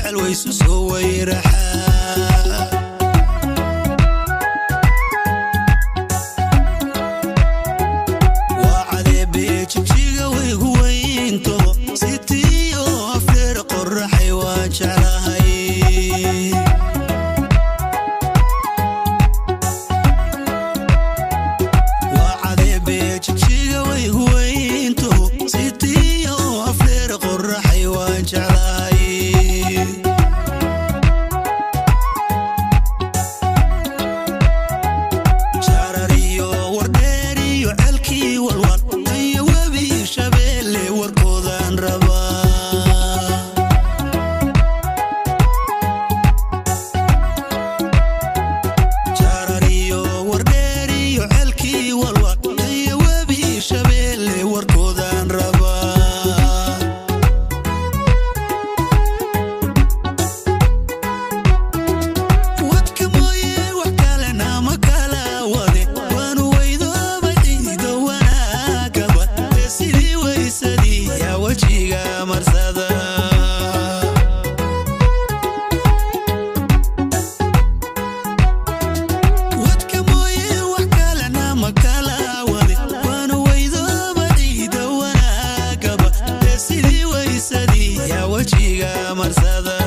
Jecel waysu soo wayraxaa. Waa cadeebee Jigjiga waygu weynto, sitiyo Afdheer qoraxay waan jeclahay. Waa cadeebee Jigjiga waygu weynto, sitiyo Afdheer qoraxay waan jeclahay. Jaarariyo Wardheeriyo celkii Walwal iyo Webi Shabeelle warkoodaan rabaa. Jaarariyo Wardheeriyo celkii Walwal iyo Webi Shabeelle warkoodaan rabaa. Wadka mooye wax kalena ma kala wade, waanu weydooba ciido wanaagaba ee sidii waysadii yaa wejiga marsada. Wadka mooye wax kalena ma kala wade, waanu weydooba ciido wanaagaba ee sidii waysadii yaa wejiga marsada.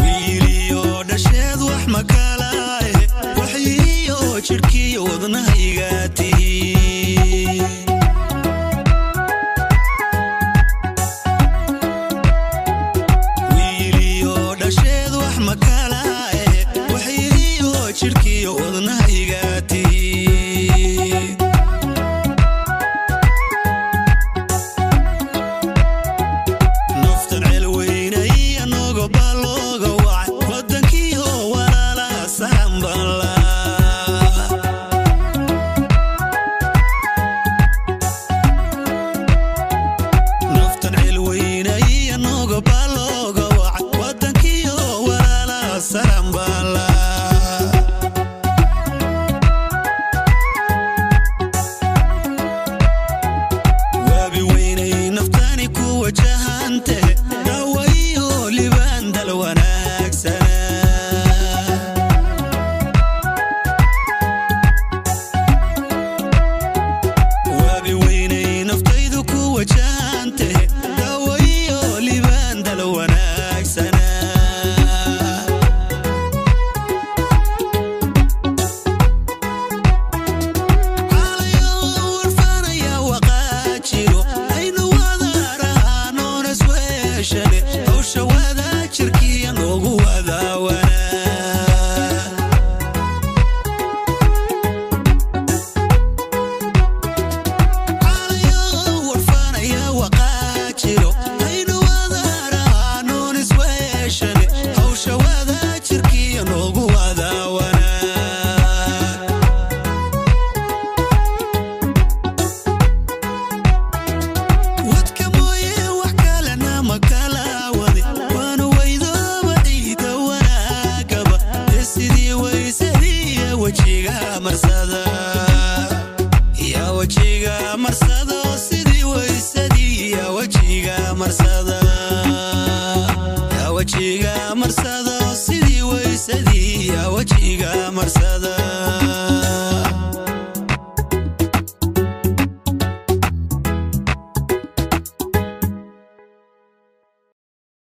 Wiiliyo dhasheed wax makala eh, waxyiyo jidhkiyo wadnahayga tihi. Wiiliyo dhasheed wax makala eh, waxyiyo jidhkiyo wadnahayga tihi. Naftan cel weynay anogo baa looga wacay, wadankiiho walaalaha saxanbala. Naftan cel weynay anogo baa looga wacay, wadankiiho walaalaha saxanbala. Waabi weynay naftani ku wajahante, dawayo libaan dal wanaagsana. Waabi weynay naftaydu ku wajahante, dawayo libaan dal wanaagsana. Caalayo warfanaya waqaa jiro, aynu wadaaraanoon isweeshane, hawsha wada jirkiya noogu wada wanaa. Caalayo warfanaya waqaa jiro, aynu wadaaraanoon isweeshane, hawsha wada jirkiya noogu wada wanaa. Wadka mooye wax kalena ma kala wade, waanu weydooba ciida wanaagaba ee sidii waysadii yaa wejiga marsada, yaa wejiga marsada, sidii waysadii yaa wejiga marsada, yaa wejiga marsada, sidii waysadii yaa wejiga marsada.